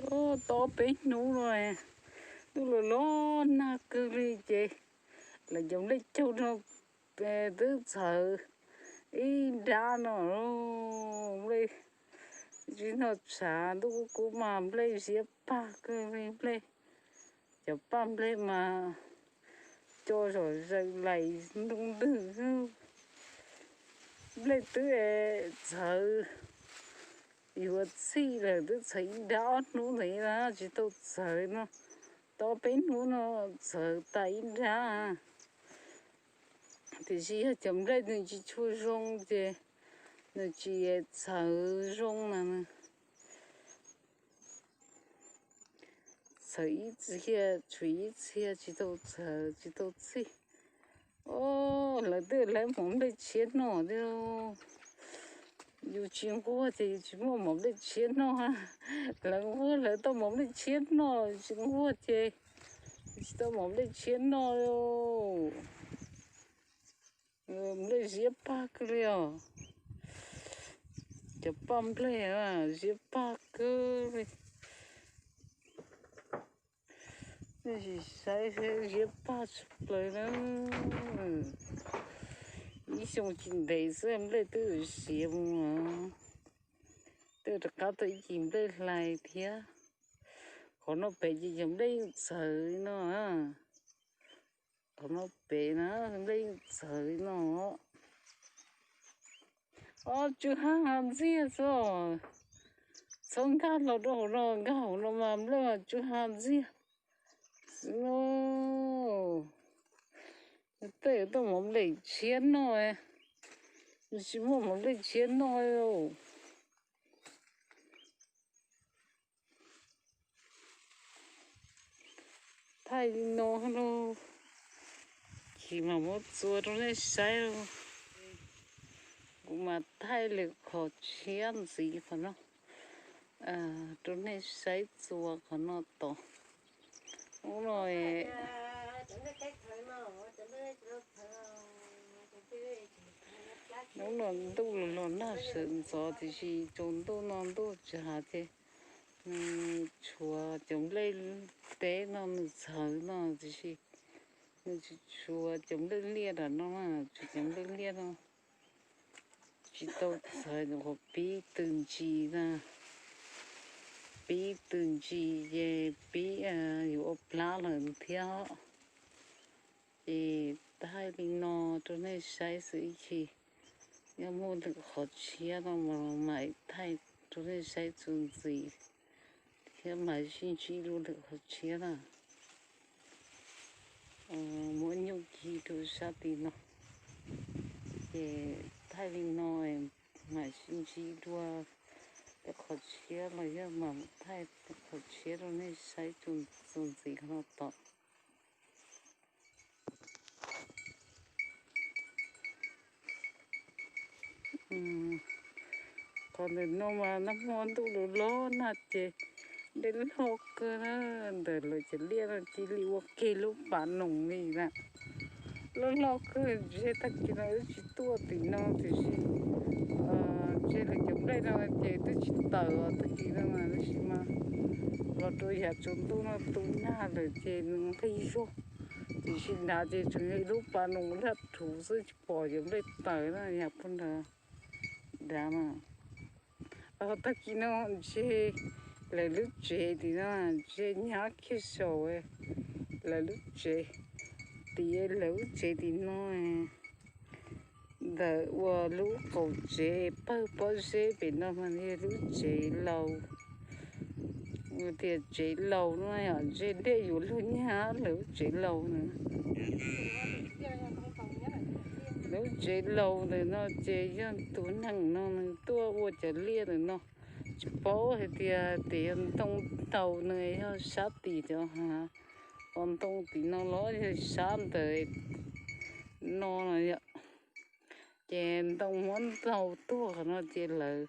Tau peb hnub no, ntuj los los nag kawg li ces lawv cov nplej caug no twb txhawv ib nrab no. Nplej tsis noj tshav, ntuj kub kub mas nplej ziab pag kawg li nplej. Cov paj nplej mas co zom zaws lais ntoo ntwg. Nplej twb txhawv yuav txhij lawm, twb txhawv ib nrab ob hnub ntawd na tsis tau txhawv no. Tau peb hnub no txhawv tas ib nrab. Tiam sis yog cov nplej nws tsis tshua zoo ces nws tsis txhawv zoo na. Txhawv ib txhia tshuav ib txhia tsis tau txhawv tsis tau txhij. Lawv twb lawv mov nplej tshiab noj thiab. Yus tsis nquag ces yus tsis muaj mov nplej tshiab noj. Lawv nquag lawv tau mov nplej tshiab noj, tsis nquag ces tsis tau mov nplej tshiab noj. Nplej ziab pag kawg li os. Cov paj nplej ziab pag kawg li. Saib ziab pag tshaj plaws na. Ib xyoo tsis ntev xwb nplej twb siav mus. Twb rov qab tau ib cim nplej hlais thiab. Qhov no pem ces cov nplej yeej txhawv li no. Qhov no pem na, nplej yeej txhawv li no. Ob, tsw ha ha ntxiag xwb. Txhob nkag los rau hauv no, nkag hauv no mas nplej mas tsw ha ntxiag xwb. Tej yuav tau mov nplej tshiab noj, tsis muaj mov nplej tshiab noj. Thaij li no lauj, ces mam muab txua rau nej saib lauj. Kuv mam thaij lwm qhov tshiab ntxiv qhov no rau nej saib txua qhov no tod. Hnub no, hnub no ntuj los los nag sawv ntxov tiam sis tsaus ntuj no ntuj tsis hav ces nws tshuav cov nplej teb no nws txhawv no tiam sis nws tsis tshuav cov nplej liaj nram no na, tshuav cov nplej liaj no tsis tau txhawv, nyuam qhuav pib tws ntsis na, pib tws ntsis ces pib yuav ua plab lawm thiab. Ces thaij li no rau nej saib xwb, ib chim yog muaj lwm qhov tshiab no mas mam thaij rau nej saib txuas ntxiv thiab mam sib ntsib dua lwm qhov tshiab na. Muab nyuj ci rau sab tim no, ces thaij li no mam sib ntsib dua lwm qhov tshiab los yog mam thaij lwm qhov tshiab rau nej saib txuas ntxiv qhov no tod. Qhov ntawm no mas nag hmo ntuj los los nag ces dej loj kawg na, ntawm lawv cov liaj no cia li ua ke lub pas noog li na. Loj loj kawg, ntshe tag kis no wb tsis tuaj tim no tiam sis ntshe lawv cov nplej no ces twb tsis tawm os, tag kis no mas tab sis mas los rau yav tsaus ntuj no tu nag lawm ces nws nqig zog. Tiam sis nrad ces tseem yog ib lub pas noog laj rhuv xwb, tsis pom cov nplej tawm na, yam pug nrad na. Tag kis no ntshe lawv lub tsev tim no ntshe nyab kiag saum lawv lub tsev, tim lawv lub tsev tim no, ntawm uas lub qaum tsev pawg pob zeb pem no mas yog lub tsev laus. Tias tsev laus no yom, ntshe dej yuav luag nyab lawv lub tsev laus na. Lub tsev laus ntawm no ces yog tus neeg no nws tuaj ua cov liaj ntawm no, tsis paub hais tias tes yog ntoo ntaus nws yog sab tim cov hav, qhov ntoo tim no los yog sab ntawm no no yom. Ces ntoo muab ntaus tuag qhov no ces lawv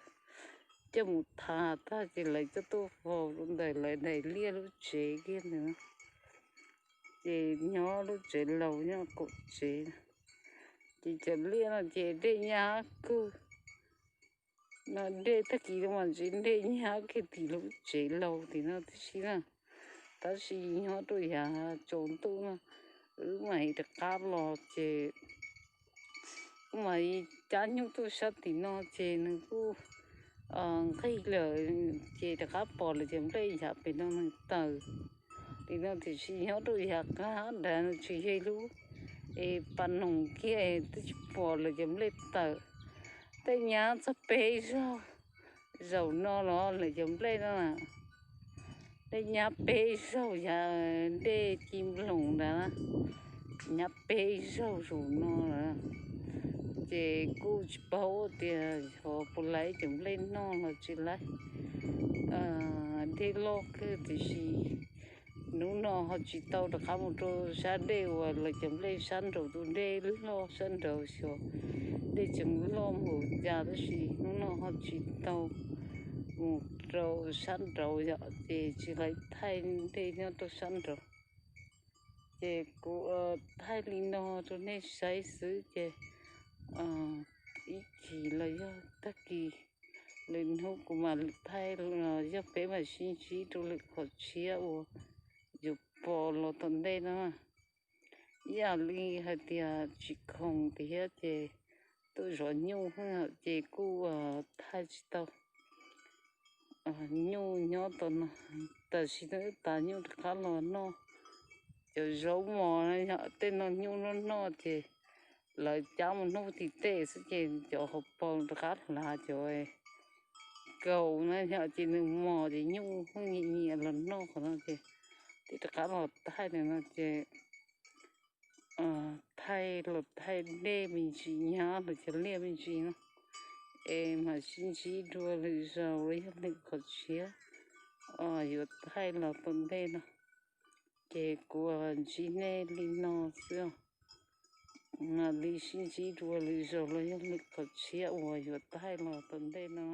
coj mus thav tag ces lawv coj tuaj faus rau ntawm lawv daim liaj lub tsev kiag ntawd. Ces nyob lub tsev laus nyob qaum tsev, ces cov liaj no ces dej nyab kawg. Dej tag kis mas tsev dej nyab kiag tim lub tsev laug tim no tib si na. Tab sis nyob rau yav tsaus ntuj no, wb mam li rov qab los ces kuv mam li cab nyuj tuaj sab tim no ces nws kuj nqig lawm, ces rov qab pom lawv cov nplej yav pem no nws tawm li no. Tiam sis nyob rau yav qab nrad nws tsis yog lub, es pas noog kiag twb tsis pom lawv cov nplej tawm. Tej nyab txog peb zaug zaum no los lawv cov nplej no, tej nyab peb zaug yav dej ci nploos ntawd, nyab peb zaug zaum no lawm. Ces kuj tsis paub tias yog puas laib cov nplej noj los tsis laib. Dej loj kawg tiam sis hnub no ho tsis tau rov qab mus rau sab dej uas lawv cov nplej sab nraud tus dej loj sab nraud xyov dej tseem loj npaum cas tab sis hnub no ho tsis tau mus rau sab nraud yom, ces tsis laib thaij dej nyob rau sab nraud. Ces kuv thaij li no rau nej saib xwb ces ib chim los yog tag kis lwm hnub kuv mam li thaij, yog peb mam sib ntsib rau lwm qhov tshiab uas yuav pom los tom ntej no. Ib yam li hais tias tsis khoom tiag ces tuaj zov nyuj ces kuj thaij tsis tau. Nyuj nyob tom no, tam sim no wb tas nyuj rov qab los noj. Cov zaub mos yog tej no nyuj noj noj ces lawv cab mus noj tim tej xwb ces cov hauv paus rov qab hlav cov kaus na yom, ces nws mos ces nyuj pheej nyiam nyiam los noj qhov no ces twb rov qab los thaij no ces thaij los thaij dej me ntsis nyab los cov liaj me ntsis no es mam sib ntsib dua lwm zaus los yog lwm qhov tshiab yuav thaij los tom ntej no. Ces kuv ntsib nej li no xwb os. Mam li sib ntsib dua lwm zaus los yog lwm qhov tshiab uas yuav thaij los tom ntej no.